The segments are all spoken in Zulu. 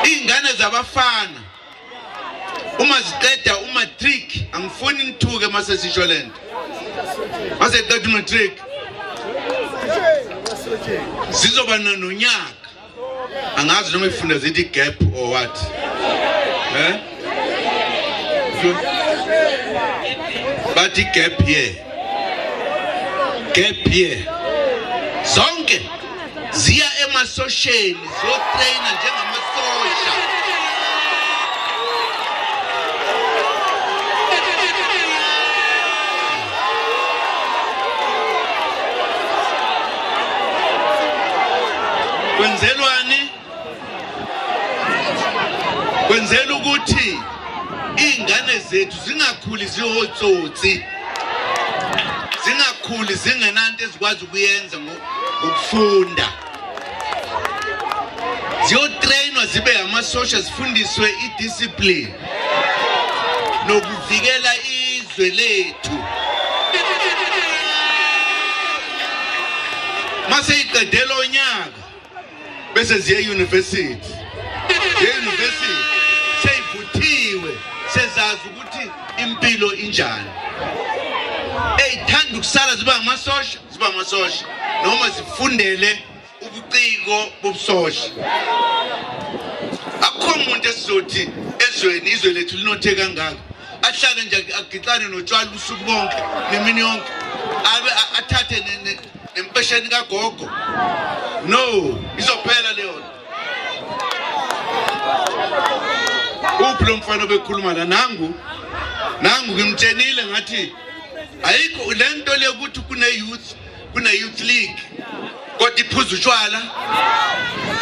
Iy'ngane zabafana uma ziqeda umatric, angifuni nithuke uma sesisho le nto, uma seqeda umatric zizoba nonyaka, angazi noma ifunda zithi gap or what, eh bathi gap year, gap year. Zonke ziya emasosheni ziyotraina njengamasosha. Kwenzelwani? Kwenzela ukuthi iy'ngane zethu zingakhuli zihotsotsi, zingakhuli zingenanto ezikwazi ukuyenza ngokufunda. Ziyotrainwa zibe amasosha, zifundiswe idiscipline nokuvikela izwe lethu. Mase iqedela onyaka bese ziye university, ziye university seyivuthiwe, sezazi ukuthi impilo injani. Eyithanda ukusala ziba amasosha, ziba amasosha noma zifundele ubuciko bobusosha. Akukho muntu esizothi ezweni, izwe lethu linothe kangaka, ahlale nje agixane notshwala ubusuku bonke nemini yonke, abe athathe nempesheni kagogo. No, izophela leyo nto. Uphi lo mfana obekhuluma la? Nangu, nangu. Ngimtshenile ngathi ayikho le nto le ukuthi kune-youth, kune-youth league kodwa iphuza utshwala.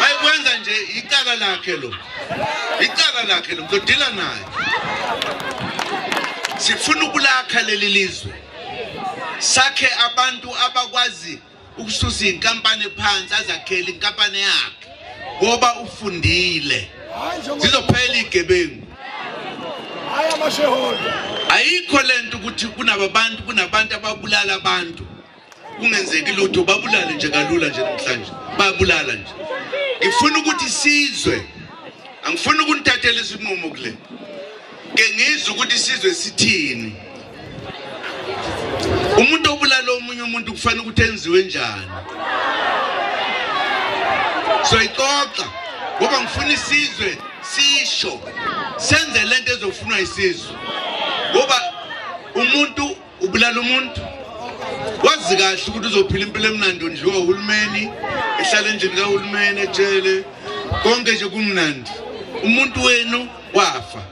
Bayikwenza nje, icala lakhe lo, icala lakhe lo, ngizodila naye. Sifuna ukulakha leli lizwe, sakhe abantu abakwazi ukususa inkampani phansi, azakhele inkampani yakhe ngoba ufundile. Zizophela igebengu. Hayi, amashareholder. Ayikho lento ukuthi kunabantu, kunabantu ababulala abantu kungenzeki lutho, babulale nje kalula nje. Namhlanje bayabulala nje. Ngifuna ukuthi sizwe, angifuni ukunithathela isinqumo kule, ke ngizwe ukuthi isizwe sithini. Umuntu obulala omunye umuntu kufanele ukuthi enziwe njani? Soyixoxa ngoba ngifuna isizwe sisho, senze lento ezofunwa isizwe, ngoba umuntu ubulala umuntu wazi kahle ukuthi uzophila impilo emnandi, ondliwa uhulumeni, ehlala endlini kahulumeni, ejele, konke nje kumnandi. Umuntu wenu wafa.